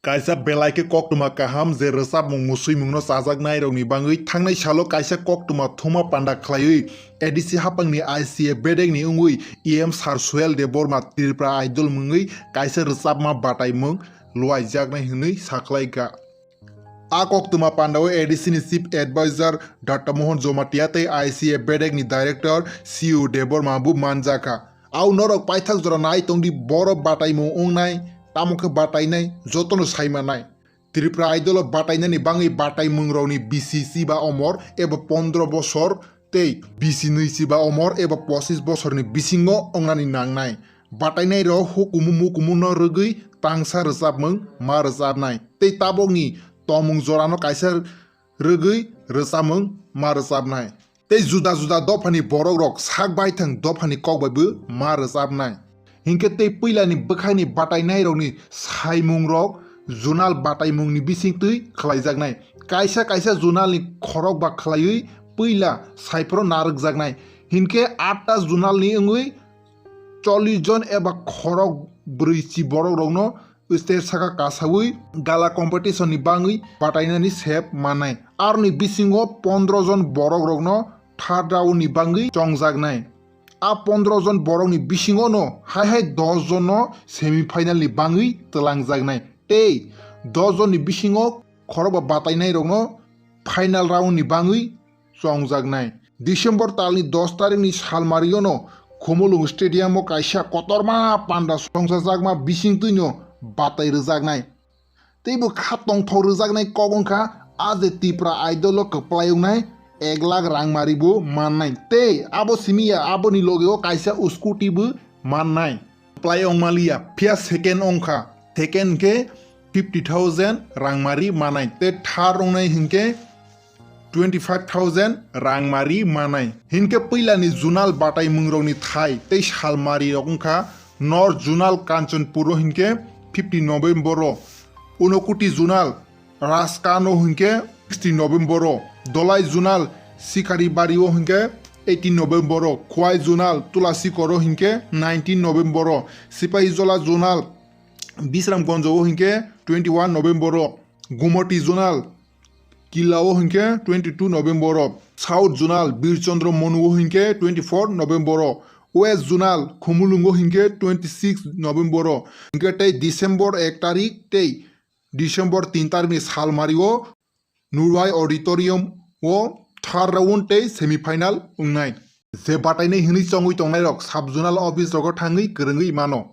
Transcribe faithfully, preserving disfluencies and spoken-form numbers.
Kaisa belai khe koktwma kaham je rwchapmung musuimungno chajaknairokni bangwi thangnai salo kaisa koktwma thuma panda khlaiwi A D C haphangni I C A bedekni wngwi E M Sir Suhel Debbarma Tripura Idol mungwi kaisa rwchapma bataimung luaijaknai hwnwi sakhlaikha. A koktwma pandao A D C ni Chief Advisor Doctor Mohan Jamatia tei I C A bedekni Director C U Debbarma bo manjakha. Au norok paithak jora nai tongdi, borok bataimung wngnai, tamo khe batainai, jotono saimanai. Tripura Idol o batainani bangwi bataimungrokni bisi chiba omor eba pondro bosor tei bisi nwi chiba omor eba pochis bosorni bisingo wngnani nangnai. Batainairok hukumu mukumuno rwgwi tangsa rwchapmung ma rwchapnai tei tabokni tongmung jorano kaisa rwgwi rwchapmung ma rwchapnai. Tei juda juda dophani borokrok sak baithang dophani kok bai bo ma rwchapnai. Hinkhe tei puilani bwkhani batainairokni saimungrok zonal bataimungni bisingtwi khlaijaknai. Kaisa kaisa zonalni khorok ba khlaiwi puila saiphuru narwkjaknai. Hinkhe atta zonalni wngwi chollish jon eba khorok brwi chi borokrokno stage saka kasaui gala competition ni bangwi batainani sep manai. Aroni bisingo pondro jon borokrokno third round ni bangwi chongjaknai. A pondro jon borokni bisingono hai hai dos jonno semi final ni bangwi twlangjaknai tei dos jonni bisingo khorokba batainairokno final round ni bangwi chongjaknai. December talni dos tarikni salmariono Khumulwng Stadium o kaisa kotorma panda songchajakma bisingtwino batai rwjaknai. Teibo kha tongthok rwjaknai kok wngkha a je Tripura Idol o kwplai wngnai ek lakh rangmari bo mannai. Tei abo simi ya, aboni loge o kaisa scooty bo mannai. Kwplai wngmaliya, phiya second wngkha. Second khe fifty thousand rangmari manai. Tei third wngnai hinkhe twenty five thousand rangmari manai. Hinkhe puilani zonal bataimungrokni thai tei salmarirok wngkha North Zonal Kanchanpur o hinkhe fifty November o, Unakoti Zonal Raskano hinkhe sixteen November o, Dholai Zonal Sikaribari o hinkhe eighteen November o, Khowai Zonal Tulasikor o hinkhe nineteen November o, Sipahijola Zonal Bisramganj o hinkhe twenty one November o, Gumoti Zonal Killa o hinkhe twenty two November o, South Zonal Birchandra Manu o hinkhe twenty four November o, West Zonal Khumulwng o hinkhe twenty six November o, hinkhe tei December ek tarik tei December tin tarikni salmari o Nurwai Auditorium o third round tei semi final wngnai. Je batainai hwnwi chongwi tongnairok sub zonal office rogo thangwi kwrwngwi mano.